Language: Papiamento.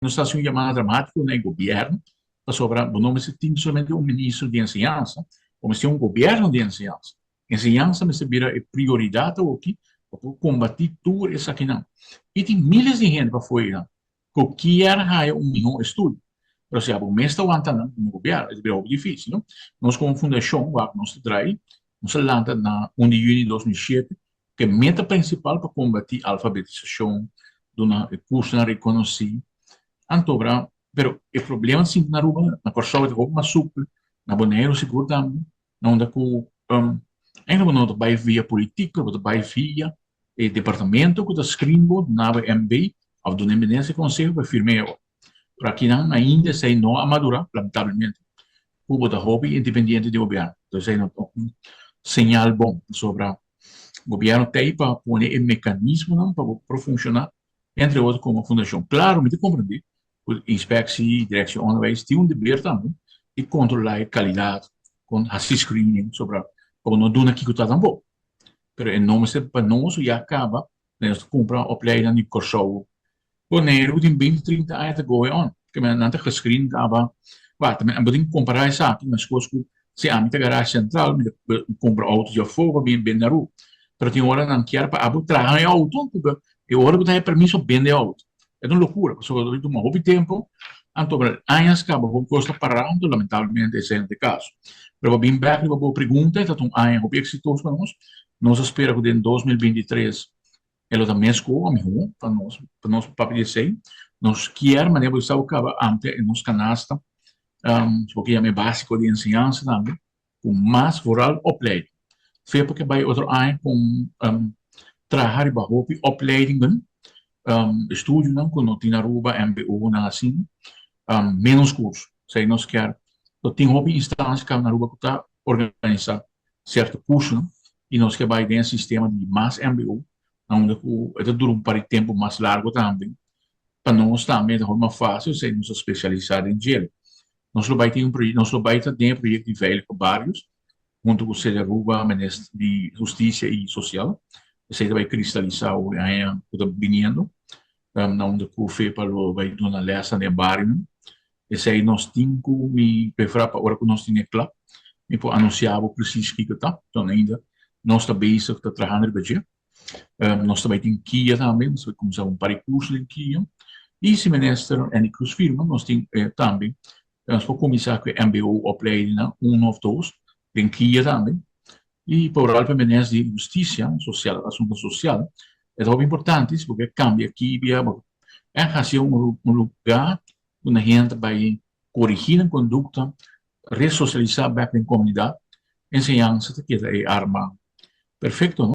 Nos ta hasi un yamada dramátiko na e gobièrnu pasobra bo no mester tin solamente un ministro di enseñansa, bo mester tin un gobièrnu di enseñansa. Enseñansa mester bira e prioridat awoki pa por kombatí tur esakinan. I tin míles di hende pafó einan ku kier haya un mihó estudio, pero si abo mes ta wanta nan komo gobièrnu e ta bira hopi difísil, no? Nos komo fundashon wak nos ta drai, nos a lanta na un di yüni 2007 ku e meta prinsipal pa kombatí alfabetisashon, duna e kursonan rekonosí. Anto bra, pero e problema ta sinti na Aruba, na Kòrsou e ta hopi mas supel, na Boneiru sigur tambe, na unda ku ainda bo no ta bai via politik, pero bo ta bai via e departamento ku ta screen bo, duna bo e MB òf duna e minister di konseho pa e firma e ora. Pero akinan ainda esei no a madurá, lamentablemente, ku bo ta hopi independiente di gobièrnu. Entonces esei no ta un señal bon, pasobra gobièrnu ta ei pa pone e mekanismonan pa bo por funshoná, entre otro komo fundashon. Klaro, mi ta komprendé ku Inspectie, Directie Onderwijs tin un deber tambe di kontrolá e kalidat, kon hasi screening sobra pa bo no duna kiko ta tampoco. Pero e no mester pa nos ya kaba nos ta kumpra opleiding di Kòrsou. Boneiru tin binti trinta aña ta goe on. Ke men nan ta gescreen kaba. Ba ta men bo tin kompará esaki meskos ku si ami ta garage sentral mi ta kumpra outo di afó pa bin bende Aruba. Pero tin ora nan kier pa abo traha e outo e ora bo ta haña permiso bende e outo. E ta un lokura pasobra ta tuma hopi tempu anto añas kaba hopi kos ta pará anto lamentablemente esei no ta e kaso. Pero pa bin bèk riba bo pregunta e ta un aña hopi eksitoso pa nos. Nos a spera ku den 2023 e lo ta mes ku o mihó pa nos, pa nos papia di esei. Nos kier manera bo esau kaba amplia e nos kanasta, si bo ke yama e básiko di enseñansa tambe, ku mas vooral opleiding. Fe pa ke bai otro aña kon traha riba hopi opleidingen, estudionan ku no tin na Aruba, MBO-nan asin, ménos kurso. Esei nos kier. Lo tin hopi instansia kaba na Aruba ku ta organisá sierto kursonan i nos ke bai den e sistema di mas MBO na unda ku e ta dura un par di tempu mas largu tambe. Pa nos tambe e ta hopi mas fásil esei nos ta spesialisá den djel. Nos lo bai tin un proyekto, nos lo bai ta den e proyekto di Veilige Barrios huntu ku Sede Aruba, Minister di Hustisia i Sosial. Esei ta bai kristalisá oe aña ku ta biniendo na unda ku FEPA lo bai duna lèsnan den e barionan. Esei nos tin ku mi preferá pa ora ku nos tin e kla, mi por anunsiá bo presis kiko ta. Enton ainda nos ta bezig ta trahando riba dje. Nos ta bai tin kia tambe, nos ta bai kuminsá un par di kurso den kia. I si Minister Endy Croes firma, nos tin tambe, nos por kuminsá ku e mbo opleidingnan, un òf dos, den kia tambe. I pa oral pa Minister di Hustisia Sosial, Asunto Sosial, e ta hopi importante si bo ke kambia kibia, bo ke hasi un lugá Unda hende ta bai korigí nan kondukta, resosialisá bèk den komunidat, enseñansa ta keda e arma perfekto, no?